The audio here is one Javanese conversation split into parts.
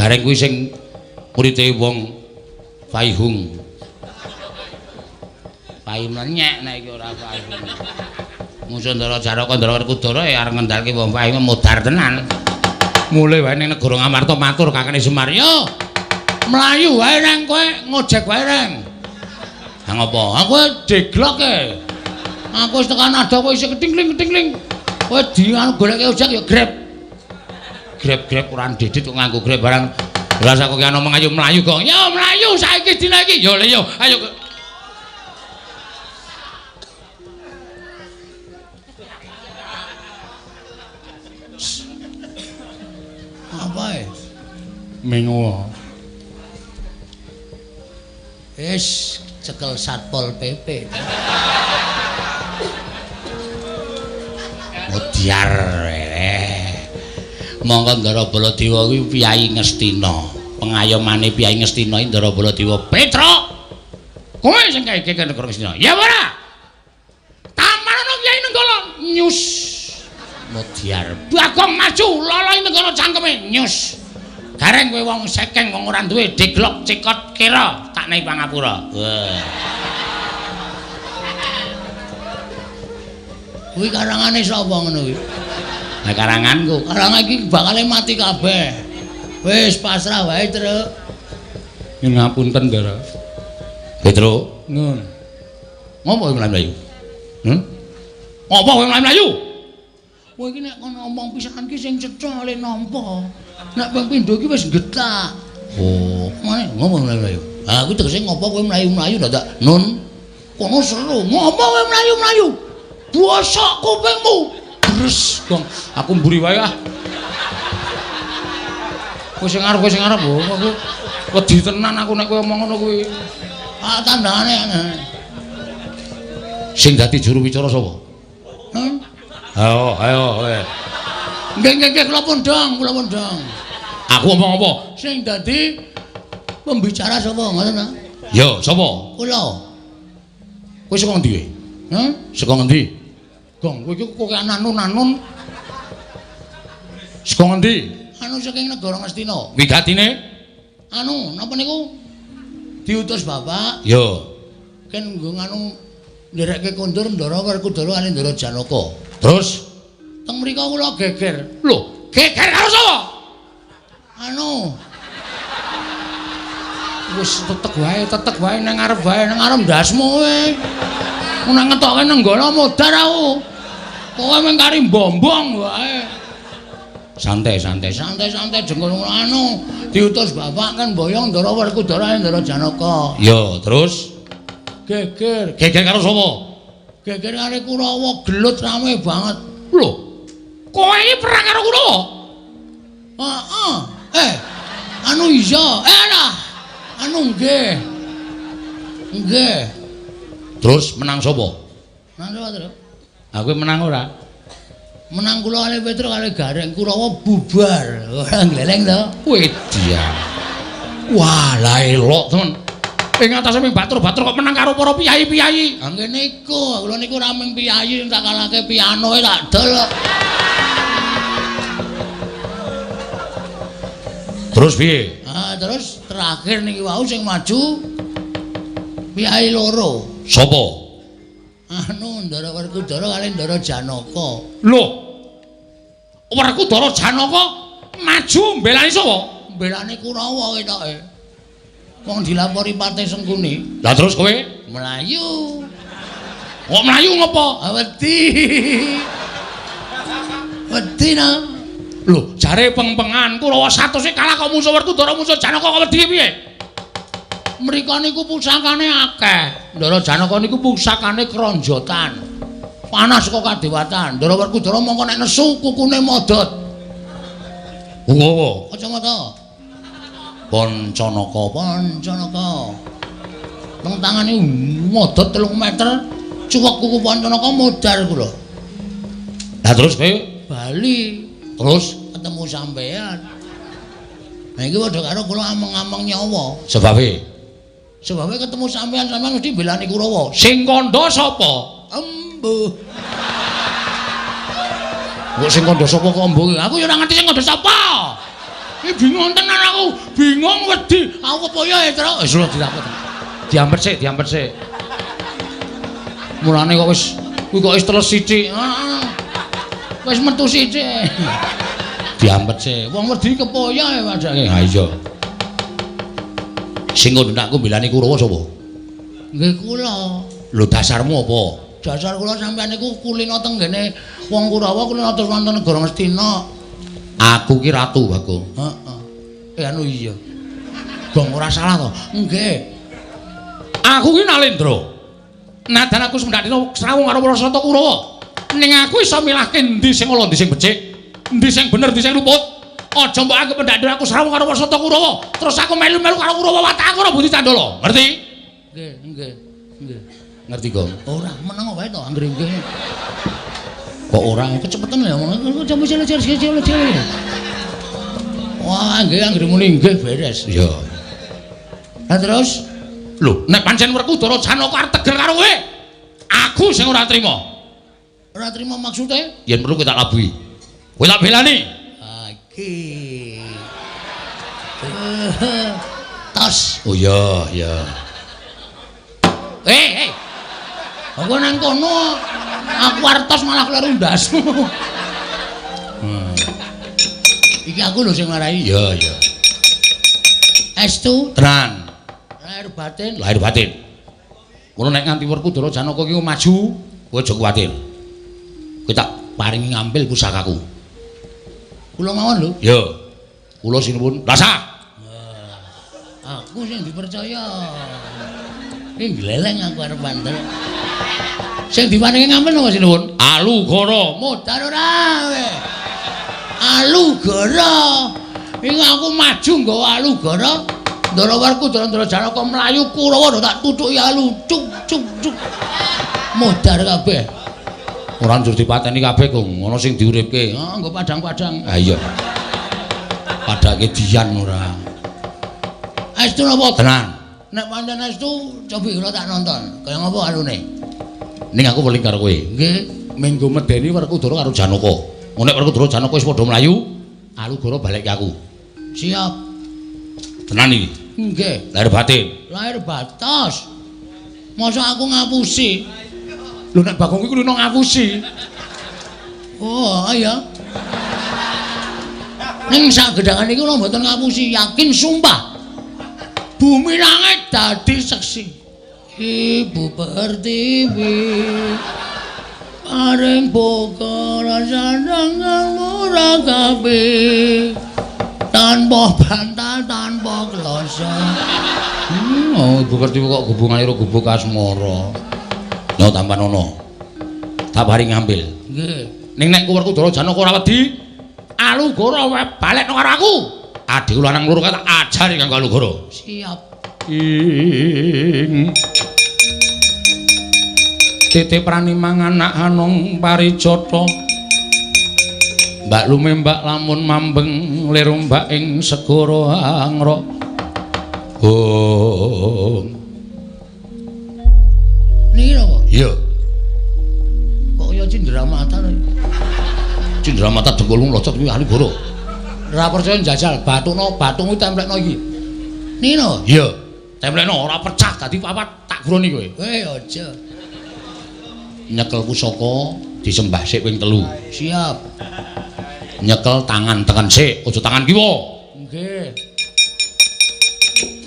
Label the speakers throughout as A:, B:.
A: Gareng kuwi sing murite wong Faihung. Fahim lenyek nek iki ora Fahim. Musuh Ndara Jaraka Ndara Werkudara ya arep ngendhalke wong Fahim modar tenan. Mulih wae ning negara Ngamarta matur kakane Semar, "Yo, mlayu wae nang kowe ngojek wae reng." Ha ngopo? Aku deglok e. Aku wis tekan adoh kowe isih ketingling-ketingling. Kowe di anu goleke ojek ya Grab. Grab-grab ora ndedit kok nganggo Grab barang. Lah aku ki ngomong ayo mlayu kok. Yo mlayu saiki dina iki. Yo le yo ayo. Apa e?
B: Mengo.
A: Wis cekel Satpol PP. Mudyar. Monggo Ndara Baladewa kuwi Piyayi Ngastina. Pengayomane Piyayi Ngastina iki Ndara Baladewa. Petruk. Kowe sing kae iki negara Ngastina. Ya ora? Taman ana Kyai Nenggala. Nyus. Mudyar. Bagong maju loloi negara cangkeme. Nyus. Gareng kowe wong sekeng wong ora duwe deglok cekot kira tak nei pangapura. Wah. Kuwi karangane sapa ngono kuwi? Lah karanganku, karangan iki bakale mati kabeh. Wis pasrah wae, Truk.
B: Nyuwun ngapunten, Ndara.
A: Petruk,
B: Nun.
A: Ngopo kowe mlayu-mlayu? Ngopo kowe mlayu-mlayu? Kowe iki nek kono omong pisan ki sing cetha le nampa. Nek ping pindho iki wis getak. Oh, mane ngopo mlayu-mlayu? Ha kuwi tegese ngopo kowe mlayu-mlayu dadak nun. Kono seru, ngopo kowe mlayu-mlayu? Bosok kupingmu. Bres, gong. Aku mburi wae ah. Kowe sing arep, kowe sing arep. Oh, aku wedi tenan aku nek kowe omong ngono kuwi. Ah tandane. Sing dadi juru wicara sapa? Hah? Ayo, ayo kowe. Nggih, nggih, nggih, kula pundhang, kula pundhang. Aku omong apa? Sing dadi pembicara sapa ngoten ta? Ya, sapa? Kula. Kowe saka ngendi kowe? Hah? Saka ngendi? Gong, kowe iki kok ananun-anun. Saka ngendi? Anu saking negara Ngastina. Wigatine? Anu, napa niku? Diutus bapak. Ya. Ken nggo nganu nderekke kondur Ndara Werkudara kali Ndara Janaka. Terus teng mriko kula geger. Lho, geger karo sapa? Anu. Wis tetek wae nang ngarep wae, nang ngarep ndasmu kowe. Nek ngetokke Nenggala modar aku. Kowe mung kari mbombong wae. Santai, santai, santai, santai jengkol anu diutus bapak kan boyong Ndara Werkudara Ndara Janaka. Ya, terus geger. Geger karo sapa? Geger karo Kurawa, gelut rame banget. Lho, kowe iki perang karo Kurawa? Heeh. Anu iya. Lah. Anu nggih. Nggih. Terus menang sapa? Menang sapa, Truk? Aku menang ora? Menang kula kali Petruk kali Gareng Kurawa bubar. Ora gleleng to. Wedia. Wah, lah elok temen. Ing atase ming batur-batur kok menang karo para piyayi-piyayi. Ha ngene iku, kula niku ora ming piyayi tak kalahke pianoe tak dol. Terus piye? Ah, terus terakhir niki wau sing maju piyayi loro. Sapa? Anu Ndara Werkudara kali Ndara Janaka. Lho. Werkudara Janaka maju mbelani sapa? Mbelani Kurawa ketoke. Wong dilapori Patih Sengkuni. Lah terus kowe mlayu. Kok mlayu ngopo? Wedi. Wedi na. Lho, jare peng-pengan Kurawa 100 kalah kok musuh Werkudara musuh Janaka kok wedi piye? Mriko niku pusakane akeh. Ndara Janaka niku pusakane kronjotan. Panas kok kadewatan. Ndara Werkudara mongko nek nesu kukune modot. Ngowo? Kacamata. Pancanaka, Pancanaka. Teng tangane modot 3 meter, cuwek kuku Pancanaka modar kula. Lah terus kowe bali. Terus ketemu sampean. Nah iki padha karo kula ameng-ameng nyawa. Sebabe? Sebabe ketemu sampean, sampean mesti mbelani Kurawa. Sing kandha sapa? Embuh. Kok sing kandha sapa kok embuh? Aku ya ora ngerti sing kandha sapa. Iki bingung tenan aku, bingung wedi. Aku kepoyo ya, Truk. Wis lho diampet. Diampet sik, diampet sik. Mulane kok wis kuwi kok wis teles sithik. Heeh. Wis metu sithik. Diampet sik. Wong wedi kepoyo ya padake. Ha iya. Sing ngundhakku mbelani Kurawa sapa?
B: Nggih kula.
A: Lho dasarmu apa?
B: Dasar kula sampeyan niku kulino teng nggene wong Kurawa kulino terus wonten negara Ngastina.
A: Aku ki ratu, Bagong.
B: Heeh. Anu iya.
A: Gong ora salah to?
B: Nggih.
A: Aku ki Nalendra. Nadan aku semendak dina srawung karo para sata Kurawa. Ning aku iso milahke endi sing ala, endi sing becik, endi sing bener, endi sing luput. Aja mbok anggep mendak dina aku srawung karo para sata Kurawa, terus aku melu-melu karo Kurawa watak aku ora Budi Candala. Ngerti?
B: Nggih, nggih. Nggih.
A: Ngerti, Gong?
B: Ora, meneng wae to anggere nggih.
A: Kok ora
B: kecepetan lho omong. Wah, nggih anggere muni nggih beres.
A: Iya.
B: Lah terus
A: lho, nek pancen Werkudara Janaka arep tegel karo kowe, aku sing ora trima.
B: Ora trima maksude?
A: Yen perlu kowe tak labuhi. Kowe tak belani.
B: Ha iki. Tos.
A: Oh iya, iya.
B: Eh, eh. Aku nang kono aku arep tos malah kleru ndasmu. Iki aku lho sing marai.
A: Iya, iya.
B: Estu
A: tenan.
B: Lahir batin,
A: lahir batin. Ngono nek nganti Werkudara Janaka iki maju, kowe aja kuwatir. Kowe tak paringi ngambil pusakaku.
B: Kula mawon lho.
A: Iya. Kula sinuwun. Rasa.
B: Aku sing dipercaya. Iki gleleng aku arep bandel. Sing diparingi ngambil napa sinuwun?
A: Alugara.
B: Modar ora kowe. Alugara. Iki aku maju nggawa Alugara. Ndara Werkudara Ndara Janaka mlayu Kurawa tak tutuki alu cuk cuk cuk. Modar kabeh.
A: Ora njur dipateni kabeh, Gong. Ana sing diuripke.
B: Heeh, nggo padang-padang.
A: Ha iya. Padake dian ora.
B: Estu napa?
A: Tenan.
B: Nek pancen estu cobi kula tak nonton. Kaya ngapa alune?
A: Ning aku weling karo kowe.
B: Nggih,
A: menggo medeni Werkudara karo Janaka. Nek Werkudara Janaka wis padha mlayu, Alugara balik ke aku.
B: Siap.
A: Tenan iki.
B: Nggih.
A: Lahir batin.
B: Lahir batos. Masa aku ngapusi?
A: Lho nek Bagong kuwi kulino ngapusi.
B: Oh, iya. Ning sak gedhangan iki kula mboten ngapusi, yakin sumpah. Bumi langit dadi seksi. Ibu Pertiwi paring boga rasangan ora kabeh tanpa bantal tanpa kloso.
A: Oh, Ibu Pertiwi kok hubungane karo gubuk asmara. No tampan ono. Tak paring ngambil.
B: Nggih.
A: Ning nek Werkudara Janaka ora wedi, Alugara wae balekno karo aku. Adhiku lanang loro tak ajari kanggo Alugara.
B: Siap.
A: Ing titi pranimang anak hanung parijata. Mbak lumembak lamun mambeng lir ombak ing segara angrok. Oh.
B: Niki napa?
A: Iya.
B: Kok ya cindramata to?
A: Cindramata dengkulmu locot kuwi Alugara.
B: Ora percaya njajal, bathukno bathukmu templekno iki. Niki napa?
A: Iya. Templekno ora pecah dadi papat tak guroni kowe.
B: Eh aja.
A: Nyekel pusaka disembah sik ping 3.
B: Siap.
A: Nyekel tangan tengen sik, aja tangan kiwa.
B: Nggih.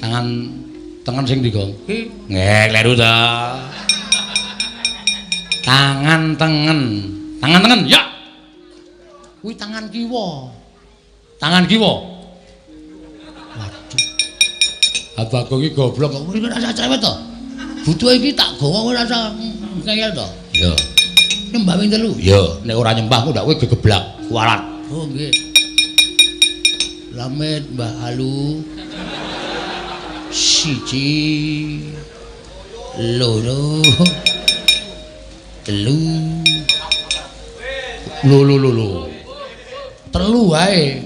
A: Tangan tengen sing ndi, Gong?
B: Iki.
A: Nggih, kleru ta. Tangan tengen. Tangan tengen, ya.
B: Kuwi tangan kiwa.
A: Tangan kiwa. Waduh. Abah iki goblok
B: kok ora rasa cerewet to. Butuhe iki tak gawa ora rasa ngeyel to.
A: Iya.
B: Nyembah ping 3.
A: Iya, nek ora nyembah ku ndak kowe gegeblak kualat.
B: Oh nggih. Slamet Mbah Alu. 1 2 3.
A: Lho lho lho lho.
B: 3 wae.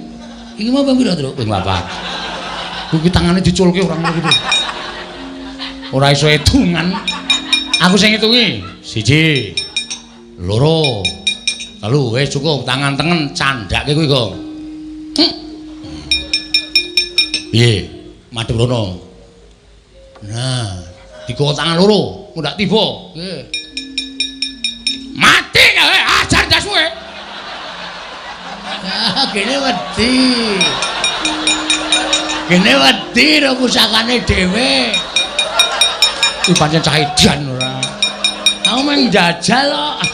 B: Iki mau ping pira, Truk?
A: Ping 4. Kuwi tangane diculke ora ngono kuwi. Ora iso hitungan. Aku sing ngitungi. 1 2 3. Wis cukup, tangan tengen candhake kuwi, Gong. Piye? Madhep rono. Nah, digawa tangan loro, ndak tiba. Nggih. Mati kowe, ajar ndasmu kowe.
B: Ah, gene wedi. Gene wedi ro pusakane dhewe.
A: Kuwi pancen cah edan ora.
B: Aku mung njajal kok.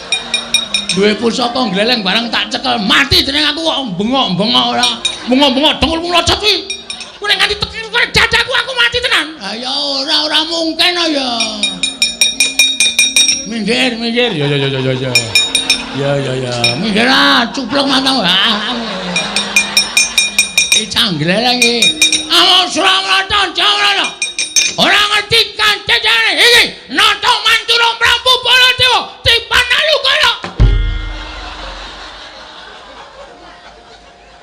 B: Duwe pusaka gleleng barang tak cekel mati jeneng aku kok bengok-bengok ora.
A: Bengok-bengok dengkul mlocot kuwi. Kuwi nek nganti tekir dadaku aku mati tenan.
B: Ah ya ora mungkin ya. Minggir, minggir.
A: Ya ya ya ya ya.
B: Ya ya ya. Minggir ah, cuplok matamu. Ah. Iki cah gleleng iki.
A: Amo Suramarta Jawara. Ora ngerti kancane iki Nata Mandura Prabu Baladewa tipan Alukara.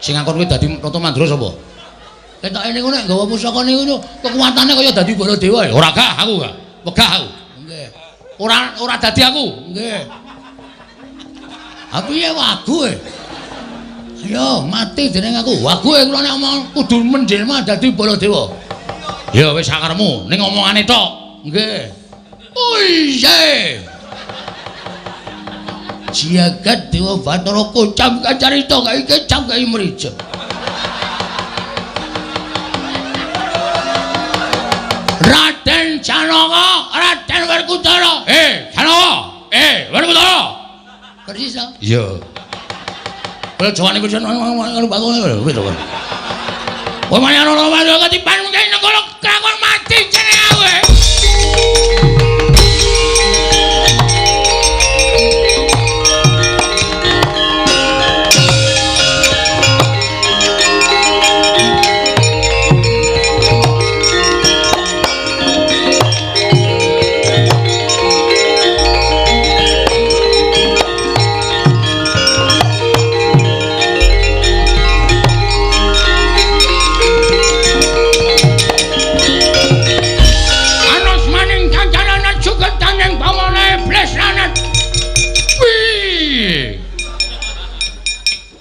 A: Sing ngakon kuwi dadi Nata Mandura sapa?
B: Ketoke niku nek nggawa pusaka niku kekuatane kaya dadi Baladewa ya.
A: Ora gah aku gah. Wegah aku.
B: Nggih.
A: Ora dadi aku.
B: Nggih. Ha piye wagu e? Ayo mati jeneng aku. Wagu e kula nek omong
A: kudu menjelma dadi Baladewa. Ya wis sakaremu ning omongane tok.
B: Nggih. Oh iya. Jagat Dewa Bathara kocam kacarita kae kecam kae mrija.
A: Raden Janaka, Raden Werkudara. Janaka. Werkudara.
B: Persis to?
A: Iya. Kaya jawane kuwi ngono bangun wis to. Kowe maneh ana ana ketipan mungkin nenggala kelakon mati jenenge aku.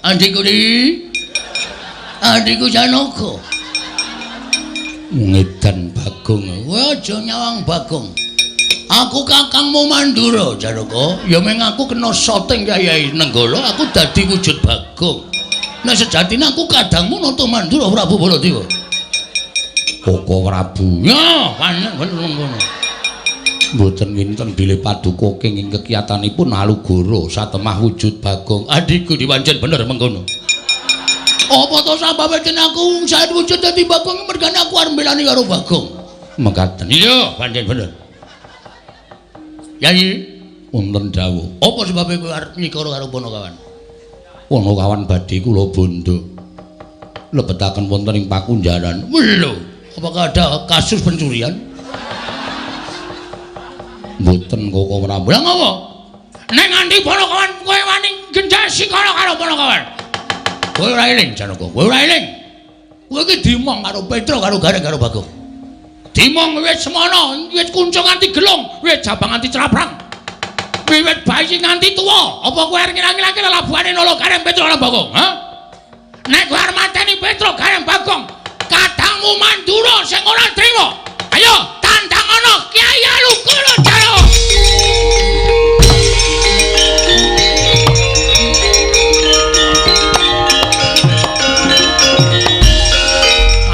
B: Adikku di, adikku Janaka.
A: Ngedan Bagong.
B: Kowe aja nyawang Bagong. Aku kakangmu Mandura, Janaka. Ya meng aku kena soting Kyai Nenggala, aku dadi wujud Bagong. Nek sejatine aku kadangmu Nata Mandura Prabu Baladewa.
A: Koko Prabu.
B: Ya, pancen bener ngono.
A: Mboten kinten bilih paduka kenging kekiyatanipun Alugoro satemah wujud Bagong.
B: Adikku dipancen bener mengkono. Apa to sababe den aku saet wujud dadi Bagong mergane aku arep mbelani karo Bagong.
A: Mekaten.
B: Iya, pancen bener. Yai,
A: wonten dawuh.
B: Apa sebabe kowe arep nyikara karo Panakawan?
A: Panakawan badhe kula bondo. Lebetaken wonten ing pakunjaran.
B: Lho, apakah ada kasus pencurian?
A: Mboten Koko Prabu.
B: Lah ngopo? Nek nganti Panakawan kowe wani genjak sikara karo Panakawan. Kowe ora eling Janaka, kowe ora eling. Kowe iki dimong karo Petra karo Gareng karo Bagong. Dimong wis semono, wis kunca nganti gelung, wis jabang nganti craprang. Wiwit bayi nganti tuwa, apa kowe arep ngilang-ngilangke lelabuhane Nala Gareng Petra karo Bagong, ha? Nek kowe arep mateni Petra Gareng Bagong, kadangmu Mandura sing ora trima. Ayo tandang ana Kyai Alukara Jaya.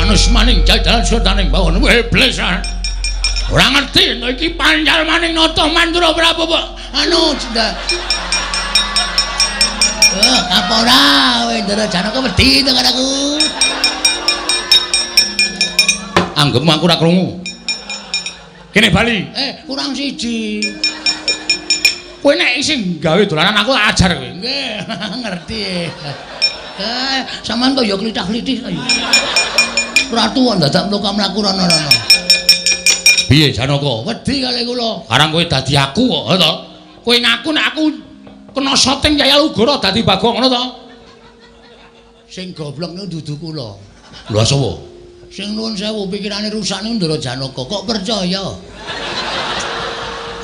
B: Anus maning jajalan sutaning bawon iblis. Ora ngerti nek iki pancal maning Nata Mandura Prabu. Anu cinta. Apa ora kowe Ndara Janaka wedi to karo aku.
A: Anggepmu aku ora krungu. Kene bali.
B: Kurang siji.
A: Kowe nek isih gawe dolanan aku tak ajar kowe.
B: Nggih, ngerti. Sampeyan kok ya klithah-klithih to ya. Ratu kok dadak mlaku-mlaku rono-rono.
A: Piye Janaka?
B: Wedi kali kula.
A: Karang kowe dadi aku kok, ha to? Kowe ngaku nek aku kena soting Kyai Alugoro dadi Bagong ngono to?
B: Sing goblok niku dudu kula.
A: Lha sapa?
B: Sing nuwun sewu pikirane rusak niku Ndara Janaka kok percaya.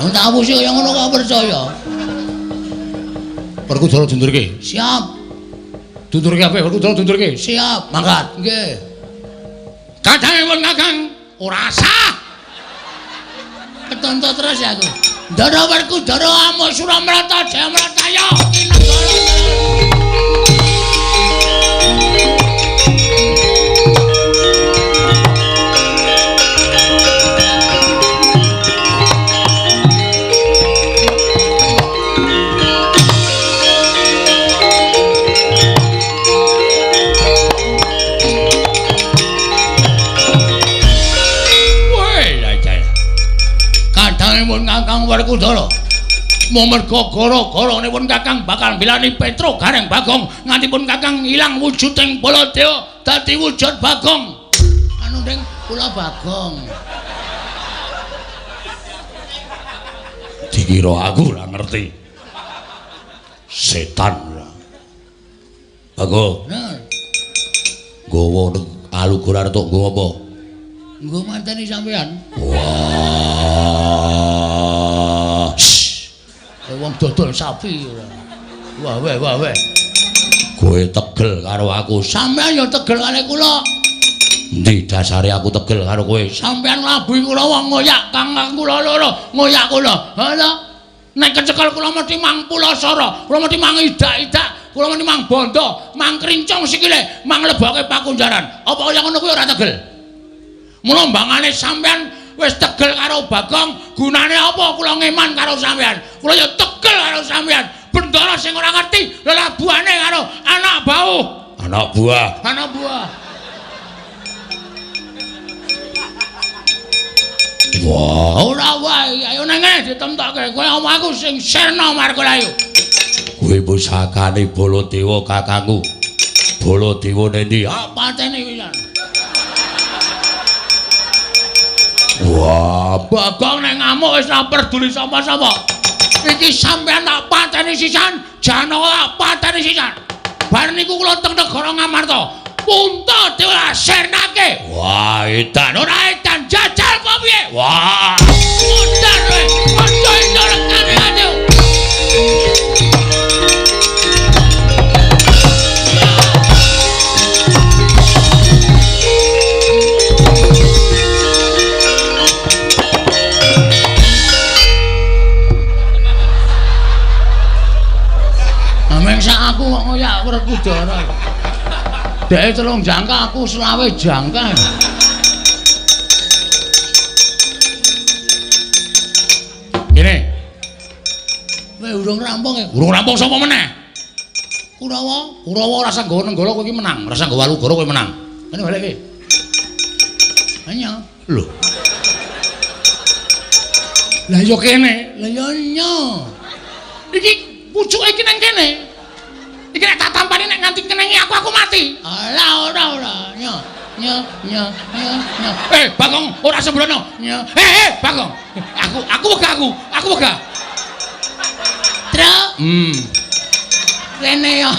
B: Wong tak apusi kaya ngono kok percaya.
A: Werkudara dundurke.
B: Siap.
A: Dundurke kabeh, Werkudara dundurke.
B: Siap.
A: Mangkat.
B: Nggih.
A: Kadangipun Kakang ora sah. Ketonto terus ya aku. Ndara Werkudara amuk Suramrata Jayamrataya kinenggara. Kadangipun Kakang Werkudara mumerga gara-garanipun Kakang bakal mbelani Petruk Gareng Bagong nganti pun Kakang ilang wujuding Baladewa dadi wujud Bagong. Anu ding kula Bagong. Dikira aku ora ngerti. Setan ora. Bagong. Nggawa alugur arep tok nggo apa? Nggo manteni sampean. Wah. Wong dodol sapi ora. Wah weh wah weh. Kowe tegel karo aku. Sampean ya tegel karo kula. Endi dasare aku tegel karo kowe? Sampean nglabuhi kula wong ngoyak kang kula loro, ngoyak kula. Ha ta? Nek kecekel kula mesti mang pulasara, kula mesti mang idak-idak, kula mesti mang bondo, mang krincong sikile, mang leboke pakunjaran. Apa kaya ngono kuwi ora tegel? Mula mbangane sampean wis tegel karo Bagong, gunane apa kula ngeman karo sampean? Kula ya tegel karo sampean. Bendara sing ora ngerti lelabuhane karo anak bauh. Anak buah. Anak buah. Wah, ora wae. Ayo nang ngene ditemtokke. Kowe omong aku sing sirna Markulayu. Kowe pusakane Baladewa kakangku. Baladewa nendi? Ah, pateni pisan. Wah, Bagong nek ngamuk wis ora peduli sapa-sapa. Iki sampean tak pateni sisan, Janaka tak pateni sisan. Bar niku kula teng negara Ngamarta. Puntadewa sirnake. Wah, edan ora edan jajal apa piye? Wah, mudar kowe. Aja iso rekane ayo. Ameng sak aku kok ngoyak Werkudara. Dheke 3 jangka, aku 25 jangka. Kene. Kowe urung rampung e. Urung rampung sapa meneh? Kurawa, Kurawa ora usah nggawa Nenggala kowe iki menang, ora usah nggawa Walugara kowe menang. Kene balik iki. Nya. Lho. Lah ya kene, lah ya nya. Iki pucuke iki nang kene. Iki nek tak tampani nek nganti kenengi aku mati. Alah ora ora. Nya nya nya nya nya. Eh Bagong ora sembrono. Nya. Eh Bagong. Aku wegah aku. Aku wegah. Truk. Rene yo.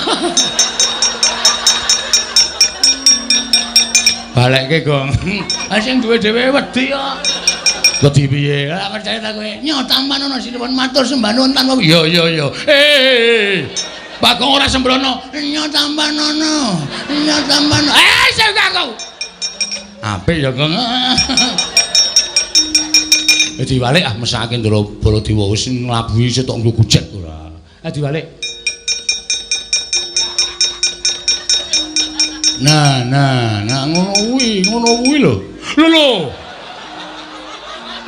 A: Balekke, Gong. Ha sing duwe dhewe wedi kok. Wedi piye? Lah percaya ta kowe. Nyo tampan ana sinuwun matur sembah nuwun tanpa. Iya iya iya. Eh. Bagong ora sembrono. Nyo tampan ana. Nyo tampan. Eh sing aku. Apik ya, Gong. Diwalik ah mesake Ndara Baladewa wis nglabuhi setok nggo gujek ora. Ah diwalik. Nah, nah, nah ngono kuwi lho. Lho lho.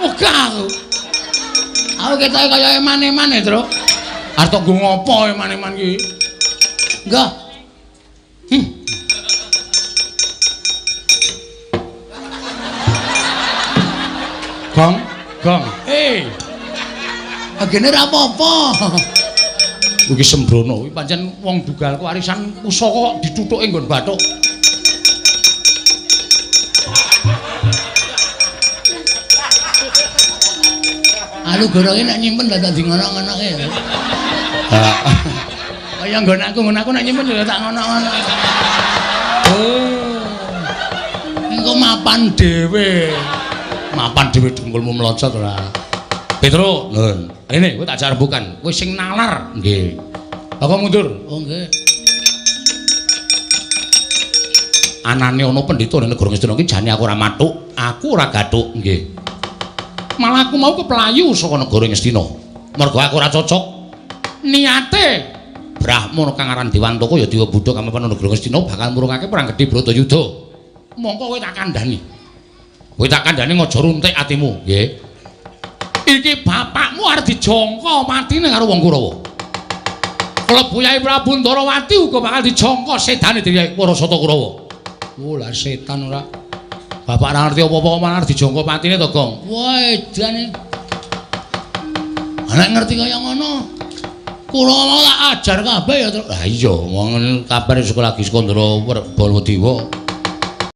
A: Ogah aku. Aku ketoke kaya eman-eman e, Truk. Arep tok nggo ngopo eman-eman ki? Enggak. Gong, gong. Eh. Agene ora apa-apa. Iki sembrono kuwi pancen wong dugalku arisan pusaka kok dithuthuke nggon bathuk. Alu goroke nek nyimpen dadak di ngono-ngonoke. Heeh. Kaya nggon aku nek nyimpen ya tak ngono-ngono. Oh. Engko mapan dhewe. Mapan dhewe dengkulmu mlocot ora. Petro, nun. Rene kowe tak jak rembukan. Kowe sing nalar. Nggih. Aku mundur. Oh nggih. Anane ana pendhita ning negara Ngastina iki jane aku ora mathuk, aku ora gathuk, nggih. Malah aku mau keplayu saka negara Ngastina. Mergo aku ora cocok. Niate Brahmana kang aran Dewantaka ya Dewa Buddha kang mapan negara Ngastina bakal murungake perang gedhe Bratayuda. Mongko kowe tak kandhani. Kowe tak kandhani aja runtik atimu, nggih. Iki bapakmu arep dijangka matine karo wong Kurawa. Klebu Yai Prabu Ndarawati uga bakal dijangka sedane dewi para Sata Kurawa. Oh, lah setan ora. Bapak ora ngerti apa-apa kok malah dijangka patine to, Gong. Wah, edane. Nek ngerti kaya ngono. Kurawa mau tak ajar kabeh ya, Truk. Lah iya, wong kabar sekolah lagi Skandara Baladewa.